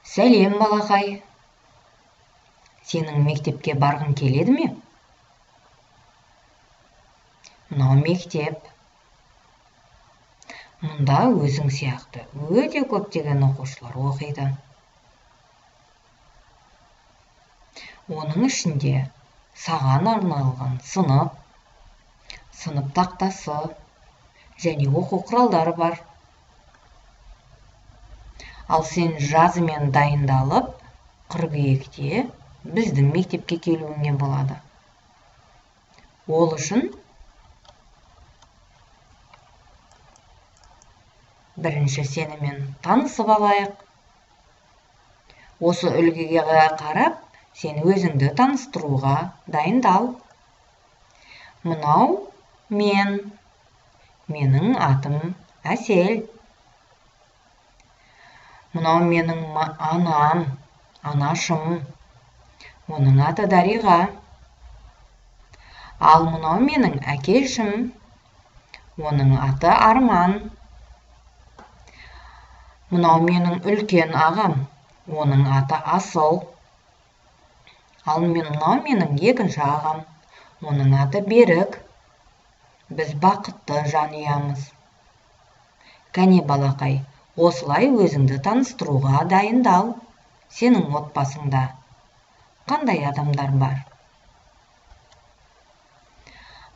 Сәлем, балақай. Сенің мектепке барғың келеді ме? Мынау мектеп. Мұнда өзің сияқты өте көптеген оқушылар оқиды. Оның ішінде саған арналған сынып, сынып тақтасы және оқу құралдары бар. Ал сен жазымен дайындалып, қыркүйекте біздің мектепке келуіңе болады. Ол үшін бірінші сенімен танысып алайық. Осы үлгіге қарап, сен өзіңді таныстыруға дайындал. Мынау мен. Менің атым Әсел. Мынау менің анам, анашым. Оның аты Дариға. Ал мынау менің әкешім. Оның аты Арман. Мынау менің үлкен ағам. Оның аты Асыл. Ал мынау менің екінші ағам. Оның аты Берік. Біз бақытты жанұямыз. Кәне, балақай, осылай өзіңді таныстыруға дайындал. Сенің отбасыңда қандай адамдар бар?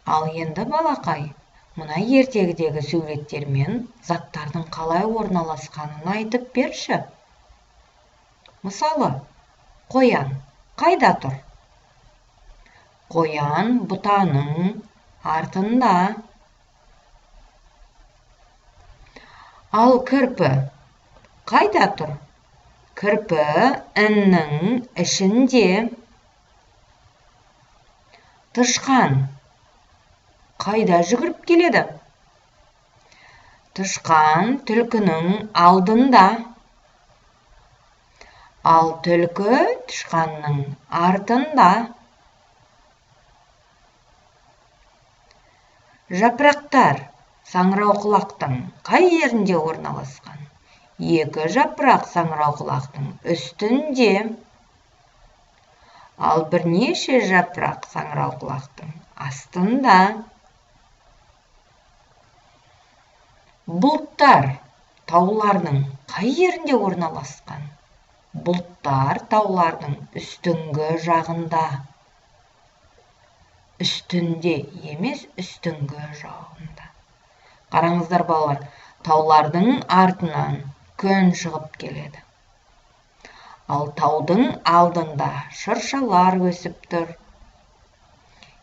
Ал енді, балақай, мына ертегідегі суреттермен заттардың қалай орналасқанын айтып берші. Мысалы, қоян қайда тұр? Қоян бұтаның артында. Ал кірпі қайда тұр? Кірпі іннің ішінде. Тышқан қайда жүгіріп келеді? Тышқан түлкінің алдында. Ал түлкі тышқанның артында. Жапырақтар саңырауқұлақтың қай жерінде орналасқан? Екі жапырақ саңырауқұлақтың үстінде. Ал бірнеше жапырақ саңырауқұлақтың астында. Бұлттар таулардың қай жерінде орналасқан? Бұлттар таулардың үстіңгі жағында. Үстінде емес, үстіңгі жағында. Қараңыздар, балалар, таулардың артынан күн шығып келеді. Ал таудың алдында шыршалар өсіп тұр.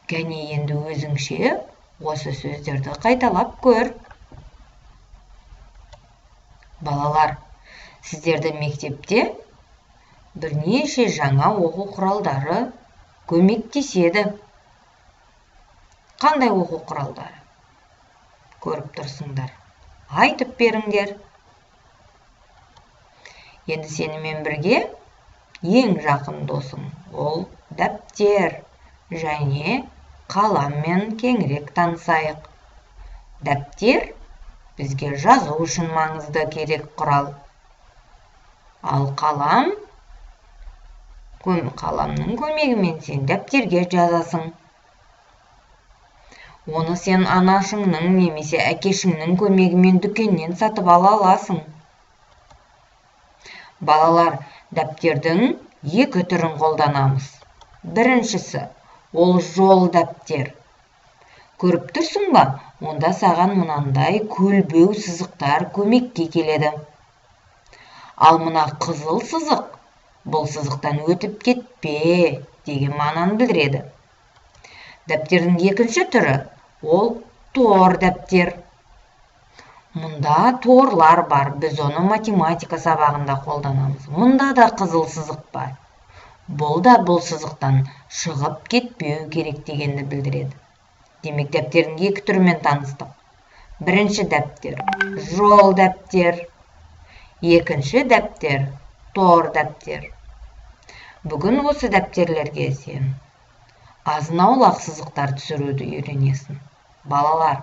Кәне, енді өзіңше осы сөздерді қайталап көр. Балалар, сіздерді мектепте бірнеше жаңа оқу құралдары көмектеседі. Қандай оқу құралдары? Көріп тұрсыңдар. Айтып беріңдер. Енді сенімен бірге ең жақын досың ол дәптер және қаламмен кеңірек танысайық. Дәптер бізге жазу үшін маңызды керек құрал. Ал қалам, қаламның көмегімен сен дәптерге жазасың. Оны сен анашыңның немесе әкешіңнің көмегімен дүкеннен сатып ала аласың. Балалар, дәптердің екі түрін қолданамыз. Біріншісі, ол жол дәптер. Көріп тұрсың ба? Онда саған мынандай көлбеу сызықтар көмекке келеді. Ал мына қызыл сызық, бұл сызықтан өтіп кетпе деген мағынаны білдіреді. Дәптердің екінші түрі, ол тор дәптер. Мұнда торлар бар, біз оны математика сабағында қолданамыз. Мұнда да қызыл сызық бар. Бұл да бұл сызықтан шығып кетпеу керек дегенді білдіреді. Демек, дәптердің екі түрімен таныстық. Бірінші дәптер жол дәптер, екінші дәптер тор дәптер. Бүгін осы дәптерлерге сен азын-аулақ сызықтар түсіруді үйренесің. Балалар,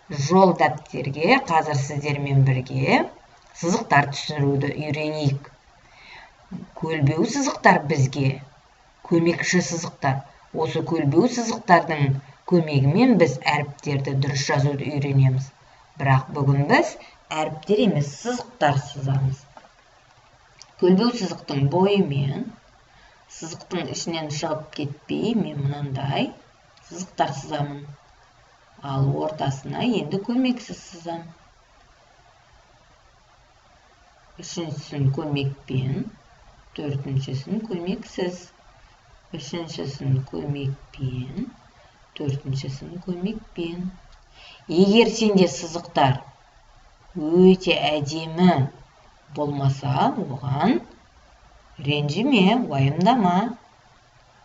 жол дәптерге қазір сіздермен бірге сызықтар түсіруді үйренейік. Көлбеу сызықтар бізге көмекші сызықтар. Осы көлбеу сызықтардың көмегімен біз әріптерді дұрыс жазуды үйренеміз. Бірақ бүгін біз әріптер емес, сызықтар сызамыз. Көлбеу сызықтың бойымен, сызықтың ішінен шығып кетпей, мен мынандай сызықтар сызамын. Ал ортасына енді көмексіз сызам. Үшіншісін көмекпен, төртіншісін көмексіз. Үшіншісін көмекпен, төртіншісін көмекпен. Егер сенде сызықтар өте әдемі болмаса, оған ренжіме, уайымдама.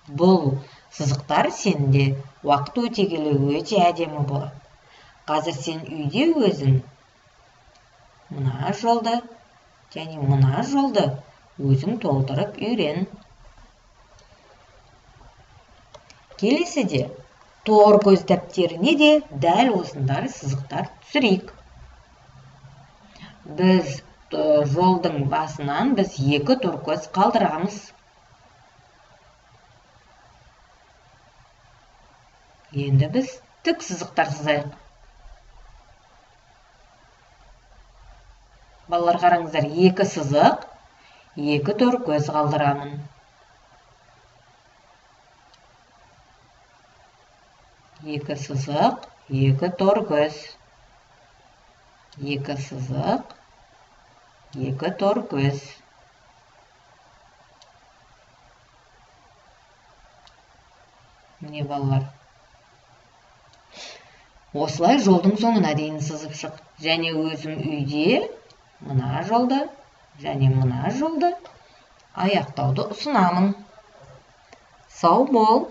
Бұл сызықтар сенде уақыт өте келе өте әдемі болады. Қазір сен үйде өзің мына жолды және мына жолды өзің толтырып үйрен. Келесіде тор көз дәптеріне де дәл осындай сызықтар түсірейік. Біз жолдың басынан екі тор көз қалдырамыз. Енді біз тік сызықтар сызайық. Балалар, қараңыздар, екі сызық, екі тор көз қалдырамын. Екі сызық, екі тор көз. Екі сызық, екі тор көз. Міне, балалар. Осылай жолдың соңына дейін сызып шық. Және өзің үйде мына жолды және мына жолды аяқтауды ұсынамын. Сау бол.